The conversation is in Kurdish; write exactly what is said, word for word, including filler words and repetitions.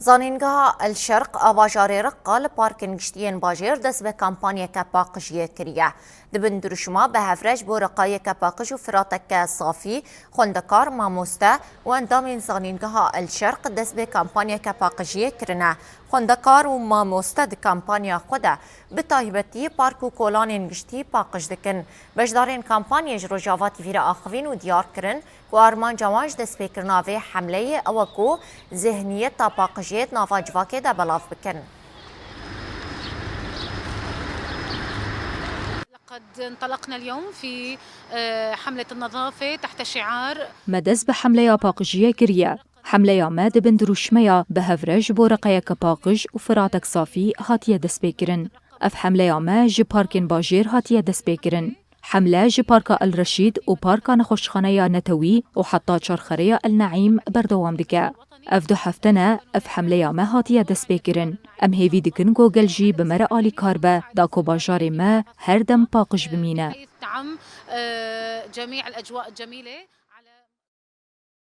Zanîngeha El Şerq a bajarê Reqa li parkên giştî yên bajêr dest bi kampanyeke paqijiyê kiriye. Di bin dirûşima Bi hev re ji bo Reqayeke paqij û Firateke safî, xwendekar, mamoste û endamên Zanîngeha El Şerq dest bi kampanyeke paqijiyê kirine. Xwendekar û mamoste di kampanya xwe de bi taybetî park û kolanên giştî paqij dikin. Beşdarên kampanyê ji Rojava T V re axivîn û diyar kirin ku armanca wan ji destpêkirina vê hemleyê ew e ku zihniyeta paqijiyê di nava civakê de belav bikin. لقد انطلقنا اليوم في، آه، حملة النظافة تحت شعار. Me dest bi hemleya paqijiyê kiriye. Hemleya me di bin dirûşmeya Bi hev re ji bo Reqeyeke paqij û Firatek safî hatiye destpêkirin. Ev hemleya me ji parkên bajêr hatiye destpêkirin. Hemle ji Parka El Reşîd û Parka Nexweşxaneya Netewî û heta Çarxereya El Neîm berdewam dike. Ev du hefte ne ev hemleya me hatiye destpêkirin. Em hêvî dikin ku gel jî bi me re alîkar be, da ku bajarê me her dem paqij bimîne. تعم، آه، جميع الأجواء الجميلة.